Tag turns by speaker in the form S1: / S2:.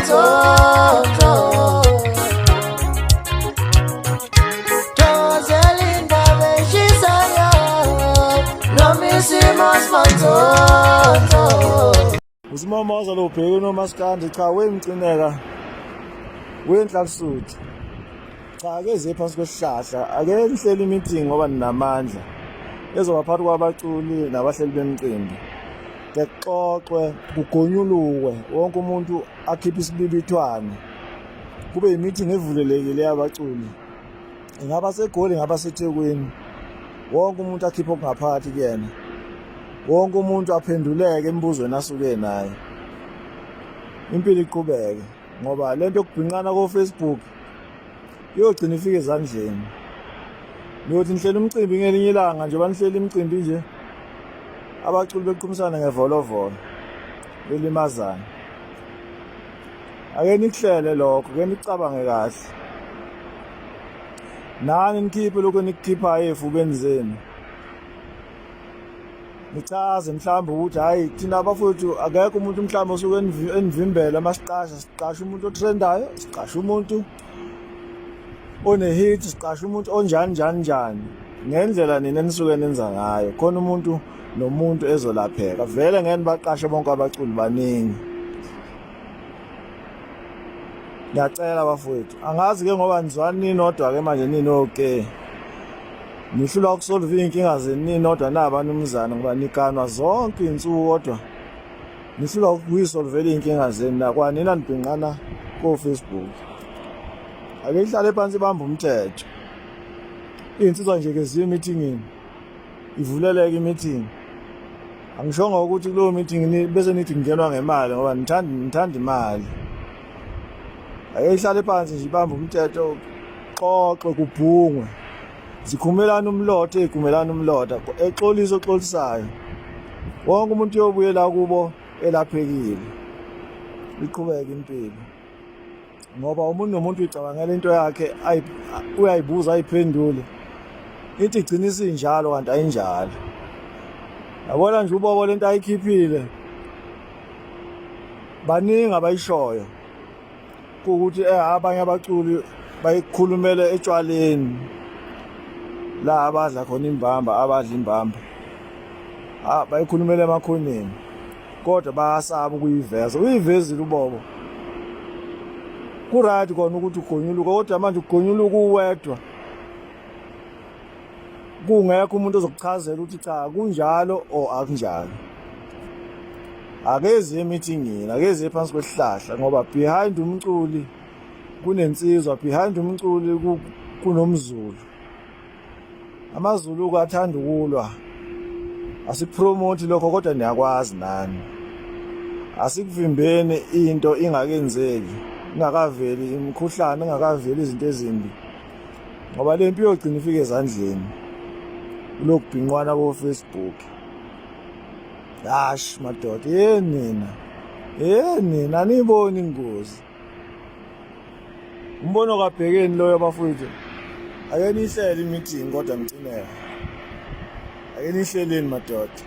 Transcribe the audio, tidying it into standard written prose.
S1: Manzonzo. Thokozela indaba eshisayo noma isimo simanzonzo.
S2: Usimomoza lo ubheke unomaskandi cha wemcineka wenhlalisuthi cha ake ze phansi kwesihlahla ake nihlele imeeting ngoba ninamandla ezoba phakathi kwabaculi nabahleli bemicimbi kexoxwe kugonyulukwe wonke umuntu akhiphe isibibithwane kube yimeeting evulelekile yabaculi ingaba seGoli ingaba seThekwini wonke umuntu akhiphe okungaphakathi kuyena wonke umuntu aphenduleke emibuzweni asuke nayo impilo iqhubeke ngoba lento yokubhinqana ko-Facebook iyogcina ifike ezandleni niyothi nihlela umcimbi ngelinye ilanga nje banihlela imicimbi nje abaculi beqhumisana ngevolovolo belimazana ake nikuhlele lokho ke nicabange kahle nani nikhiphe lokho enikukhiphayo ey'fubeni zenu nichaze mhlawumbe ukuthi hhayi thina abafowethu akekho umuntu mhlawumbe osuke enivimbela uma siqasha siqasha umuntu otrendayo siqasha umuntu one-hit siqasha umuntu onjani njani njani ngendlela nina enisuke nenza ngayo khona umuntu nomuntu ezolapheka vele ngeke nibaqashe bonke abaculi baningi ngiyacela bafowethu angazi ke ngoba nizwani ninodwa ke manje ninoke nihlulwa ukusolve iy'nkinga zenu ninodwa nabanumzane ngoba niganwa zonke iy'nsuku kodwa nihlulwa ukuyisolvela iy'nkinga zenu nakwanina nibhinqana ko-Facebook ake ihlale phansi ibambe umthetho iy'nsizwa nje ke ziye emithingini ivuleleke i-meeting angishongo ukuthi kulowo meeting bese nithi ngingenwa ngemali ngoba nithanda nithanda imali ake ihlale phansi nje ibambe umthetho xoxe kubhungwe zikhumelana umlotha ey'khumelana umlotha exolisa oxolisayo wonke umuntu uyobuyela kubo elaphekile iqhubeke impilo ngoba umuntu nomuntu uyicabangela into yakhe uyayibuza ayiphendule into igcina isinjalo kanti ayinjalo yabona nje ubobo lento ayikhiphile baningi abayishoyo kuwukuthi eh abanye abaculi bayikhulumele etshwaleni la abadla khona imbamba abadla imbamba ah bayikhulumele emakhoneni kodwa bayasaba ukuyiveza uyivezile ubobo ku-right kona ukuthi ugonyuluke kodwa manje ugonyuluka uwedwa kungekho umuntu ozokuchazela ukuthi cha kunjalo or akunjalo akezi emithingini akezi phansi kwesihlahla ngoba behind umculi kunensizwa behind umculi kunomzulu AmaZulu athanda ukulwa. Asikupromote lokho kodwa niyakwazi nani. Asikuvimbeni into ingakenzeki, ingakaveli imikhuhlane, ingakaveli izinto ezimbi. Ngoba le mpi iyogcina ifike ezandleni. Kulokhu bhinqwana ko Facebook. Hash madoda, yeni nina. Yeni nina aniyiboni ingozi. Umbono kaBhekeni loyo bafowethu. Ake nihlele i-meeting kodwa mcineka. Ake nihleleni madoda.